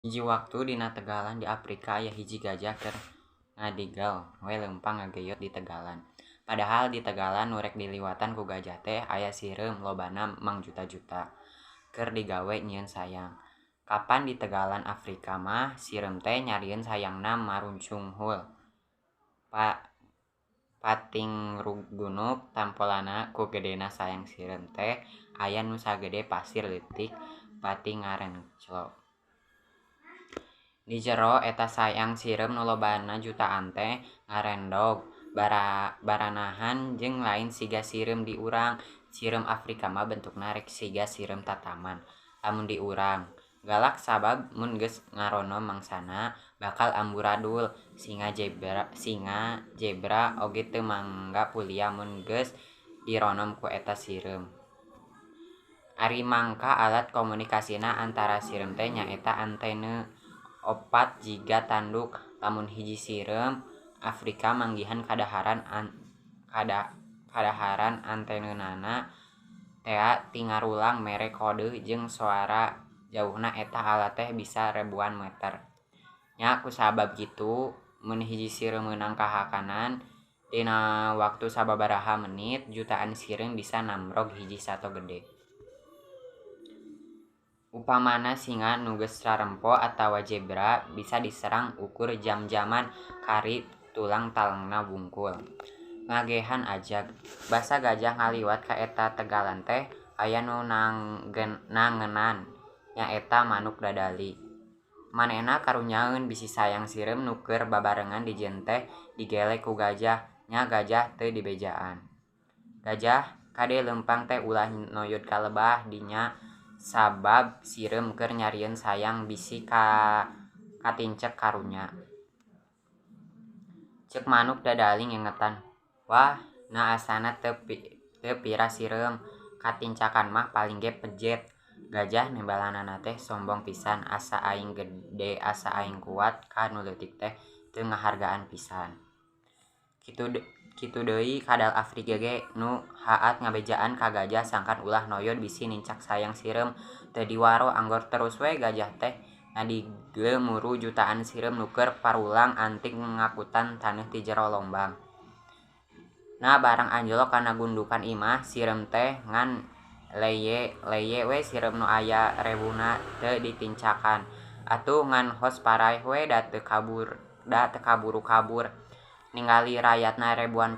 Hiji waktu dina tegalan di Afrika aya hiji gajah keur ngadigel we leumpang ngageyot di tegalan. Padahal di tegalan nu rek diliwatan ku gajah teh aya sireum lobana mangjuta-juta keur digawe nyieun sayang. Kapan di tegalan Afrika mah sireum teh nyarieun sayangna marucunghul. Patingrugunuk tampolana ku gedena sayang sireum teh aya nu sagede pasir leutik pati ngarenclok. Di jero eta sayang sireum nu lobana jutaan teh ngarendog baranahan jeung lain siga sireum di urang. Sireum Afrika mah bentukna rek siga sireum tataman lamun di urang. Galak sabab mun geus ngaronom mangsana bakal amburadul. Singa zebra oge teu mangga puliah mun geus dironom ku eta sireum. Ari mangka alat komunikasina antara sireum teh nyaeta antena opat jiga tanduk. Lamun hiji sireum Afrika manggihan kadaharan antenana tea tingarulang mere kode jeung soara jauhna eta alat teh bisa ribuan meter. Nya kusabab kitu mun hiji sireum meunang kahakanan dina waktu sababaraha menit jutaan sireum bisa namrog hiji sato gede. Upamana singa nu geus rarempo atawa zebra bisa diserang ukur jam-jaman kari tulang talangna wungkul. Ngagehan ajag basa gajah ngaliwat ka eta tegalan teh aya nu nangenan nyaeta manuk dadali. Manehna karunyaeun bisi sayang sireum nu keur babarengan dijieun teh digelek ku gajah nya gajah teu dibejaan. Gajah kade leumpang teh ulah noyod ka lebah dinya sabab sireum keur nyarieun sayang bisi katincek karunya. Ceuk manuk dadali ngengetan, wah na asana teu pira sireum katincakan mah paling ge pejet. Gajah nembalanana teh sombong pisan asa aing gede asa aing kuat ka nu leutik teh teu ngahargaan pisan. Kitu deui kadal Afrika ge nu haat ngabejaan ka gajah sangkan ulah noyod bisi nincak sayang sireum teu diwaro anggor terus we gajah teh ngadigle muru jutaan sireum nu keur parulang anting ngakutan taneuh ti jero lombang. Nah barang anjlok kana gundukan imah sireum teh ngan leye-leye we sireum nu aya rebuna teu ditincakan. Atuh ngan hos paraeh we da teu kaburu kabur. Ningali rayatna ribuan